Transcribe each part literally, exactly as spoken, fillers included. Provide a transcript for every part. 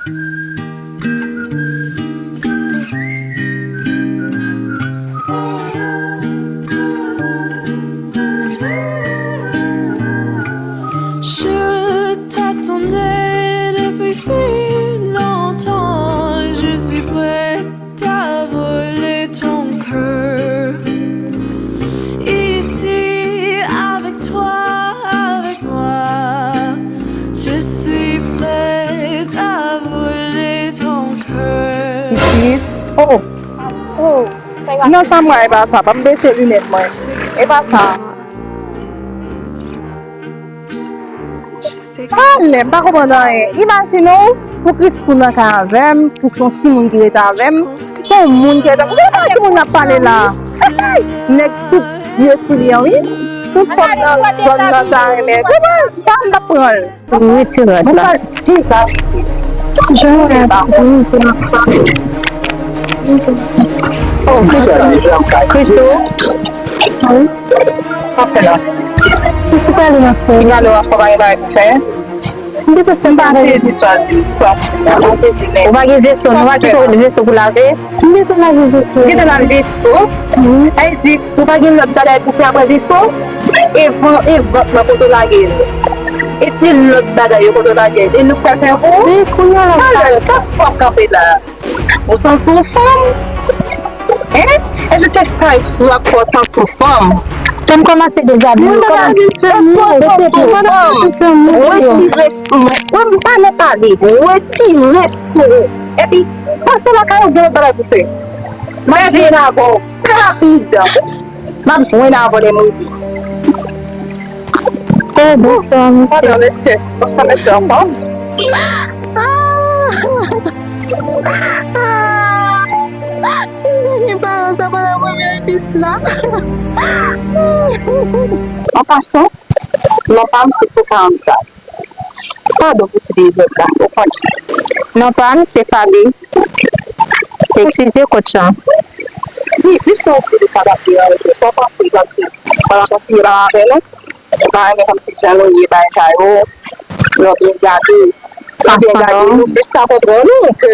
Je t'attendais depuis si longtemps, je suis prête à voler ton cœur. Ici, avec toi, avec moi, je suis prête à voler ton cœur. Ici. Oh! Oh! Non, Samra, e pa sa. Ban m bese linèt mwen. E pa sa. Pale, m pa konprann anyen. Imajine w, pou Christoo nan kay avè m, Christoo se yon timoun ki rete avè m, se yon moun ki rete avè m. Ou konnen pa timoun ap pale la. Nèg tout vye soulye an, wi. Tout fanm nan zòn nan ta renmen. Ou konnen sa m t ap pran l. Retire rad la. Kisa? Jan w wè a piti pou nou se la. Oh, Christoo. Christoo. Sa fè la. Ou ti pale nan fè. Ti pale w ap fè bagay bagay pou fè. M te fè m pa sezi sa di sa. M pa sezi men. Ou pa gen veso, nou pa kite w veso pou lave. M te fè lave veso. Ou kite lave veso. Wi. Ay di, ou pa gen lòt bagay pou fè apre veso. E van, e vant lan kote w lage l. E ti lòt bagay yo kote w lage l. E nou pral fè pou ou. Wi, kounye a la. Talè, sa k fè w kanpe la? Ou santi w fanm? Hein? Èske se sa k ap fè w santi w fanm? Fanm kòmanse dezabiye, kòmanse. Èske w santi w fanm? Retire sou mwen. Wè m pa nan pale. Retire sou ou. Epi, pase lakay ou gen lòt bagay pou fè. M ap jwenn avè w rapid. M ap jwenn avè w lè m rive. Oh, bonswa, mesye. Pardon, mesye. Bonswa, mesye, anfòm? Ah! Ah! Si m te gen paran sa pandan premye epis la. An pasan, non pa m se Pocahontas. Padon pou ti dezòd la, ou konnen. Non pa m se Faby. Eskize, coach lan. Wi, piske w di li pa t ap deranje w, sa w panse l t ap di? Ou pa t ap kontinye pale avè nou? Ou pa renmen kòmsi jan nou ye bagay sa yo, nou byen gade, nou byen gade, nou plis sa konprann nou ke,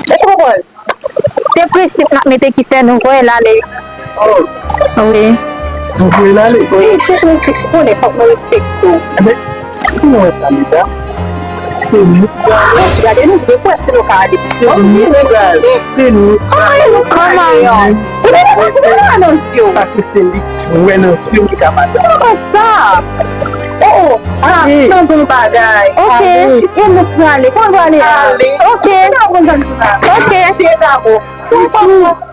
èske w konprann? Se prensip n ap mete ki fè nou voye l ale. Oh. Wi. Nou voye l ale? Wi, se prensip, ou konnen, fòk nou respekte w. Enben, si nou wè sa, medam, se nou k prale. Gade nou, de kwè si nou ka ale. Se nou k prale. Se nou k prale. Kòman e nou k prale an? Ou pa wè nan zye w. Paske se li k wè nan zye w ki ka pale. Kòman sa? Oh, ah, tande yon bagay. Ok. E nou prale. Kòman nou prale a? Ale. Ok. Ou pa konn sa m di la. Ok. Se dabò. Ou pa konn.